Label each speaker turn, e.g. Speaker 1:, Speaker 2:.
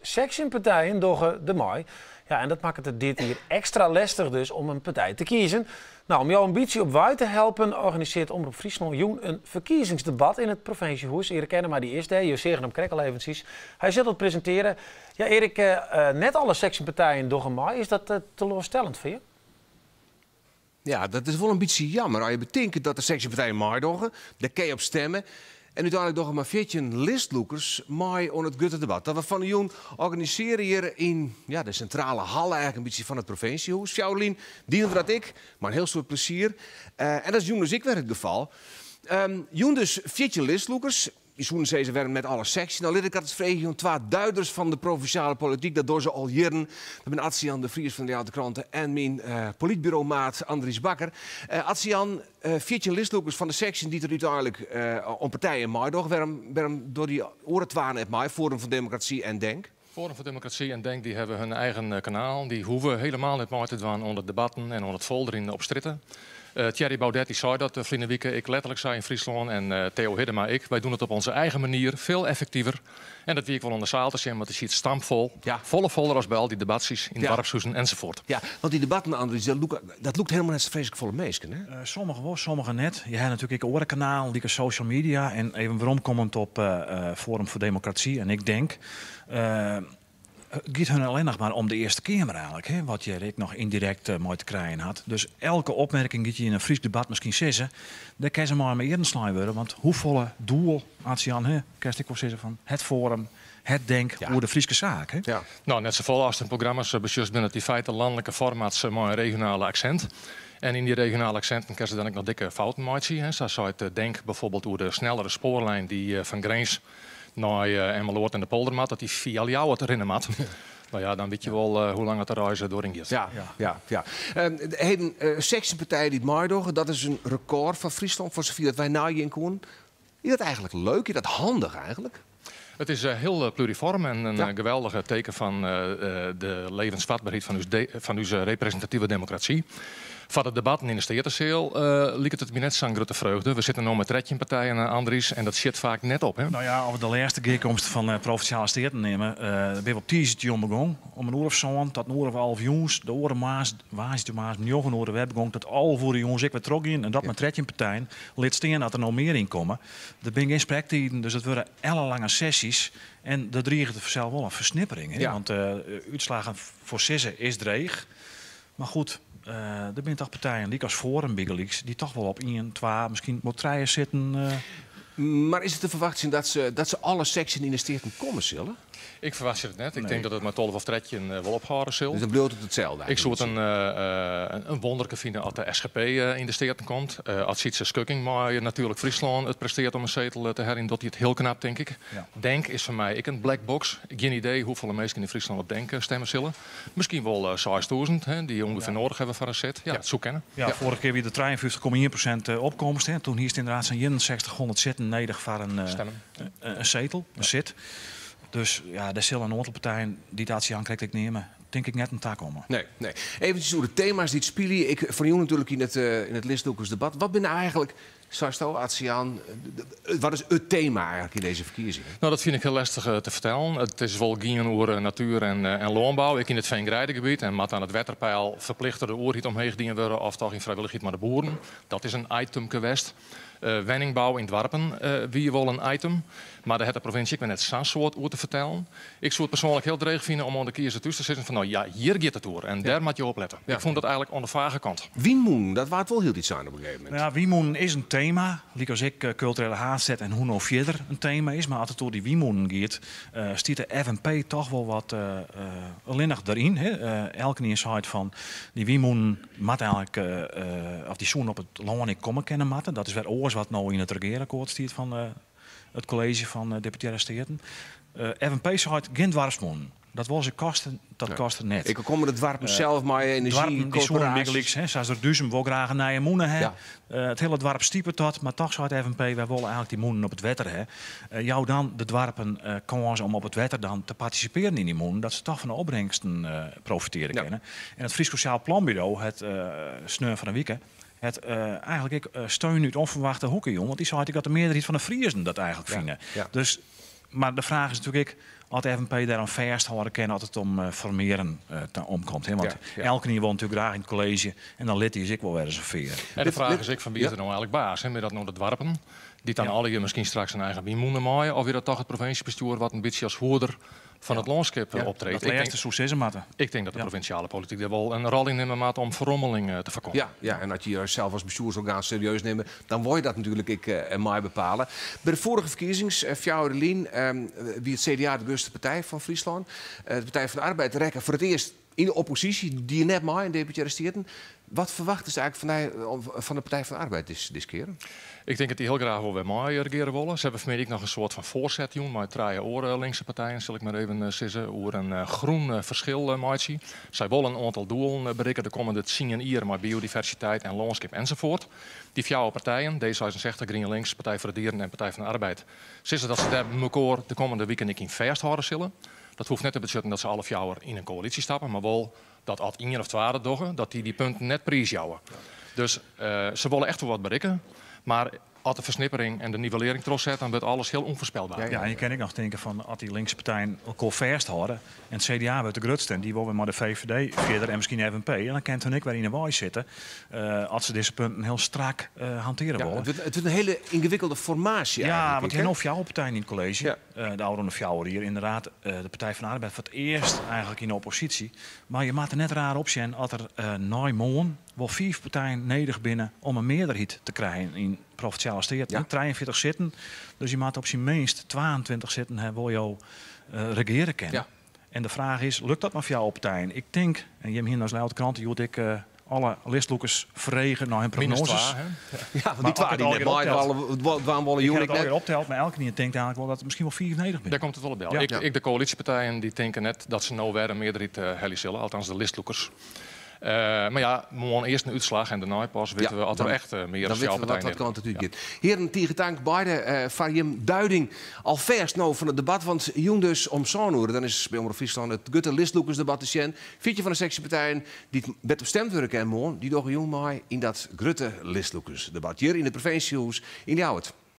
Speaker 1: 16 partijen dogge der mei. Ja, en dat makket it dit jier ekstra lestich dus om in partij te kiezen. Nou, om jo in bytsje op wei te helpen, organisearret Omrop Fryslân jûn in ferkiezingsdebat yn it provinsjehûs. Eric Ennema dy is dêr, jo seagen him krekt al eventsjes. Hy sil it presintearje. Ja, Eric, net alle 16 partijen dogge mei. Is dat teloarstellend foar je?
Speaker 2: Ja, dat is wol in bytsje jammer. As je betinke dat der 16 partijen meidogge, dêr kinne je op stimme. En úteinlik dogge mar 14 listlûkers mei oan it grutte debat. Dat we fan 'e jûn organisearje hjir yn, ja, de sintrale hal eigentlik in bytsje fan it provinsjehûs. 4 lyn dienen we dat ek, mei in hiel soad plezier. En dat is jûn dus ek wer it gefal. Jûn dus 14 listlûkers. Je soene sizze, wêrom net alle 16? Nou, lit ik dat ris freegje oan twa duiders fan de provinsjale polityk. Dat dogge se al jierren. Dat binne Atze Jan de Vries fan de Ljouwerter Krante en myn politburomaat Andries Bakker. Atze Jan, 14 listlûkers fan de 16 dy't der úteinlik oan partijen meidogge. Wêrom dogge dy oare twa net mei, Forum voor Democratie en Denk?
Speaker 3: Forum voor Democratie en Denk die hawwe hun eigen kanaal. Dy hoege hielendal net mei te dwaan oan de debatten en oan it folderjen op strjitte. Thierry Baudet dy sei dat ferline wike ek letterlik sei yn Fryslân en Theo Hiddema ek. Wy dogge it op ús eigen manier, folle effektiver. En dat wie ek wol oan de seal te sjen, want it siet stampfol. Folle foller as by al dy debatsjes yn doarpshuzen ensafuort.
Speaker 2: Ja, want dy debatten, Andries, dat lûkt hielendal net sa freeslik folle minsken, hè?
Speaker 4: Sommige wol, sommige net. Je hawwe natuerlik ek oare kanalen, lykas social media. En even weromkommend op Forum voor Democratie en ek Denk. It giet hun allinnich mar om de Earste Keamer eigentlik, hè, wat hjir ek noch yndirekt mei te krijen hat. Dus elke opmerking dy't je yn in Frysk debat miskien sizze, dêr kinne se mei om 'e earen slein wurde. Want hoefolle doel, Atze Jan, hè, kinst ek wol sizze fan het Forum, het Denk oer de Fryske saak. Hè?
Speaker 3: Nou, net safolle as de programma's besjochst binne it yn feite lanlike formats mei in regionale aksint. En yn dy regionale aksinten kinne se dan ek noch dikke fouten meitsje. Hè. Sa seit Denk byfoarbyld oer de snellere spoarlyn dy't fan Grins nei Emmeloord en de polder moat, dat dy fia Ljouwert rinne moat. Nou ja, dan witte je wol hoe lang it de reis deryn giet.
Speaker 2: Ja. Heden 16 partijen dy't meidogge, dat is in rekôr foar Fryslân, foar safier dat wy neigean koene. Is dat eigentlik leuk? Is dat handich eigentlik?
Speaker 3: It is hiel plurifoarm en in geweldige teken fan de levensfetberheid fan ús represintative demokrasy. Foar de debatten yn de Steateseal liket it my net sa'n grutte freugde. We sitte no mei 13 partijen, Andries, en dat sjit faak net op. Hè?
Speaker 4: Nou ja, as we de lêste gearkomste fan de Provinsjale Steaten nimme, binne we op tiisdeitejûn begûn om in oere of sân tot in oere of alve jûns. De oare moarns, woansdeitemoarns om njoggen oere wer begûn tot 11 oere jûns ek wer trochgien. En dat mei 13 partijen. Lit stean dat der no mear yn komme. Der binne gjin sprektiden, dus it wurde ellenlange sesjes. En der driget fansels wol in fersnippering. Hè? Want útslaggen foarsizze is dreech. Mar goed, der binne toch partijen, lykas Forum bygelyks, dy't toch wol op ien, twa, miskien wol trije sitten.
Speaker 2: Mar is it te ferwachtsjen dat se alle 16 yn de Steaten komme sille?
Speaker 3: Ik ferwachtsje it net. Ik tink dat it mei 12 of 13 wol ophâlde sil.
Speaker 2: Dus dan bliuwt it itselde?
Speaker 3: Ik soe it in wonderke fine as de SGP yn de Steaten komt. As Sietze Schukking mei Natuurlijk Fryslân it prestearret om in setel te heljen, docht hy it hiel knap, tink ik. Denk is foar my ek in black box. Gjin idee hoefolle minsken yn Fryslân op Denk stimme sille. Miskien wol 6000, hè, dy't je ûngefear nedich hawwe foar in sit. Ja, dat soe kinne.
Speaker 4: Ja, foarige kear wie der 53,1% opkomst. Hè. Doe hiest ynderdaad sa'n 6100 sitten nedich foar
Speaker 3: Stimmen.
Speaker 4: in setel, in sit. Dus ja, dêr sille in oantal partijen dy't Atze Jan krekt ek neame, tink ik net oan takomme.
Speaker 2: Nee. Eventsjes oer de tema's dy't spylje. Ik fan jûn natuerlik yn it listlûkersdebat. Wat binne eigentlik, seisto, Atze Jan, wat is it tema eigentlik yn dizze ferkiezingen?
Speaker 3: Nou, dat fyn ik hiel lestich te fertellen. It is wol gien oer natuer en lânbou, ek yn it feangreidegebiet. En moat dan it wetterpeil ferplicht troch de oerheid omheech dien wurde of toch yn frijwillichheid mei de boeren? Dat is in itemke west. Wenningbou yn doarpen wie wol in item, mar dêr hat de provinsje ek wer net sa'n soad oer te fertellen. Ik soe it persoanlik hiel dreech fine om oan de kiezer thús te sizzen fan no ja, hjir giet it oer en dêr moatte jo op lette. Ik fûn dat eigentlik oan de fage kant.
Speaker 2: Wynmûnen, dat waard wol hieltyd sein op in gegeven momint.
Speaker 4: Nou ja, wynmûnen is in tema, lykas ek kulturele haadstêd en hoe no fierder in tema is. Mar as it oer dy wynmûnen giet, stiet de FNP toch wol wat allinnich deryn. Hè. Elkenien seit fan dy wynmûnen moat eigentlik, of dy soene op it lân ek komme kinne moatte. Dat is wer oars wat no yn it regearakkoart stiet fan it kolleezje fan Deputearre Steaten. FNP seit gjin doarpsmûnen. Dat wolle se kosten, dat kostet net.
Speaker 2: Ek al komme de doarpen sels mei enerzjy,
Speaker 4: Doarpen dy soene
Speaker 2: korporaasjes.
Speaker 4: bygelyks, hè, sa as Reduzum, wol graach in nije mûne ha. It hiele doarp stipet dat, mar toch seit FNP, wy wolle eigentlik dy mûnen op it wetter ha. Jou dan de doarpen kâns om op it wetter dan te partisipearjen yn dy mûnen, dat se toch fan de opbringsten profitearje kinne. En it Frysk Sosjaal Planburo hat sneon fan 'e wike hat eigentlik ek steun út ûnferwachte hoeke jûn, want dy seit ek dat de mearderheid fan de Friezen dat eigentlik fine. Dus Mar de fraach is natuerlik ek oft de FNP dêroan fêsthâlde kin as it om formearjen ta omkomt. Hè? Want elkenien wol natuerlik graach yn it kolleezje en dan lit hy is ek wol wer ris in fear.
Speaker 3: En de fraach is ek fan wie is der no eigenlik baas? Hè? Binne dat no de doarpen dy't dan allegear miskien straks in eigen wynmûne meie? Of is dat toch it provinsjebestjoer wat in bytsje as hoeder fan it lânskip optreedt?
Speaker 4: Dat lêste soe sizze moatte.
Speaker 3: Ik tink dat de provinsjale polityk dêr wol in rol yn nimme moat om ferrommeling te foarkommen.
Speaker 2: Ja, ja, en as je jesels as bestjoersorgaan serieus nimme, dan wol je dat natuerlik ek mei bepale. By de foarige ferkiezings, 4 jier lyn, wie it CDA de grutste partij fan Fryslân. De Partij van de Arbeid rekke foar it earst yn de opposysje, die net mei yn Deputearre Steaten. Wat ferwachtest eigenlik fan de Partij van de Arbeid dizze kear?
Speaker 3: Ik tink dat dy hiel graach wol wer mei regeare wolle. Se hawwe fanmiddei ek noch in soart fan foarset jûn mei trije oare linkse partijen, sil ik mar even sizze, oer in groen ferskil meitsje. Sy wolle in oantal doelen berikke de kommende 10 jier mei biodiversiteit en lânskip ensafuort. Dy fjouwer partijen, D66, GrienLinks, Partij voor de Dieren en Partij van de Arbeid, sizze dat se dêr mekoar de kommende wiken ek yn fêsthâlde sille. Dat hoecht net te betsjutten dat se alle fjouwer yn in koälysje stappe, mar wol dat as ien of twa dat dogge, dat dy dy punten net priisjouwe. Dus se wolle echt wol wat berikke, mar as de fersnippering en de nivellearring trochset, dan wurdt alles hiel ûnfoarspelber.
Speaker 4: Ja, en je kin ek noch tinke fan as dy linkse partijen elkoar fêsthâlde en it CDA wurdt de grutste en dy wol wer mei de VVD fierder en miskien FNP, en dan kin it hun ek wer yn 'e wei sitte as se dizze punten hiel strak hantearje
Speaker 2: Ja,
Speaker 4: wolle.
Speaker 2: it wurdt in hiele yngewikkelde formaasje
Speaker 4: Ja,
Speaker 2: eigenlik
Speaker 4: want
Speaker 2: ek,
Speaker 4: je hawwe
Speaker 2: hè?
Speaker 4: no fjouwer partijen yn it kolleezje. De ôfrûne 4 jier ynderdaad de Partij van de Arbeid foar it earst eigenlik yn de opposysje. Mar je moatte net raar opsjen as der nei moarn wol 5 partijen nedich binne om in mearderheid te krijen yn Provinsjale Steaten. 43 sitten, dus je moatte op syn minst 22 sitten ha wol jo regeare kinne. En de fraach is, lukt dat mei 4 partijen? Ik tink, en jim hiene as Ljouwerter Krante hjoed ek alle listlûkers frege nei hun
Speaker 3: Minus
Speaker 4: prognoses.
Speaker 3: twa, hè?
Speaker 2: Ja, want die
Speaker 4: Maar
Speaker 2: twa
Speaker 4: as ik
Speaker 2: die
Speaker 4: het
Speaker 2: net
Speaker 4: al
Speaker 2: mei
Speaker 4: optelt.
Speaker 2: dwaan wolle,
Speaker 4: Ik
Speaker 2: jûn
Speaker 4: heb
Speaker 2: ik
Speaker 4: het
Speaker 2: net.
Speaker 4: alweer opteld, maar elkenien tinkt eigenlik wol dat it miskien wol 5 nedich binne.
Speaker 3: Dêr komt it wol op del. De koälysjepartijen dy tinke net dat se no wer in mearderheid helje sille, althans de listlûkers. Mar ja, moarn earst in útslach en dêrnei pas witte we oft der echt mear
Speaker 2: Dan
Speaker 3: as
Speaker 2: witte we
Speaker 3: fjouwer
Speaker 2: wat
Speaker 3: partijen
Speaker 2: kant it útgiet. Hearen, tige tank beide foar jim duiding alfêst no fan it debat. Want jûn dus om sân oere, dan is by Omrop Fryslân it grutte listlûkersdebat te sjen. 14 fan de seksjepartijen dy't wet op stemd wurde kin moarn, dy dogge jûn mei yn dat grutte listlûkersdebat hjir yn it provinsjehûs yn Ljouwert.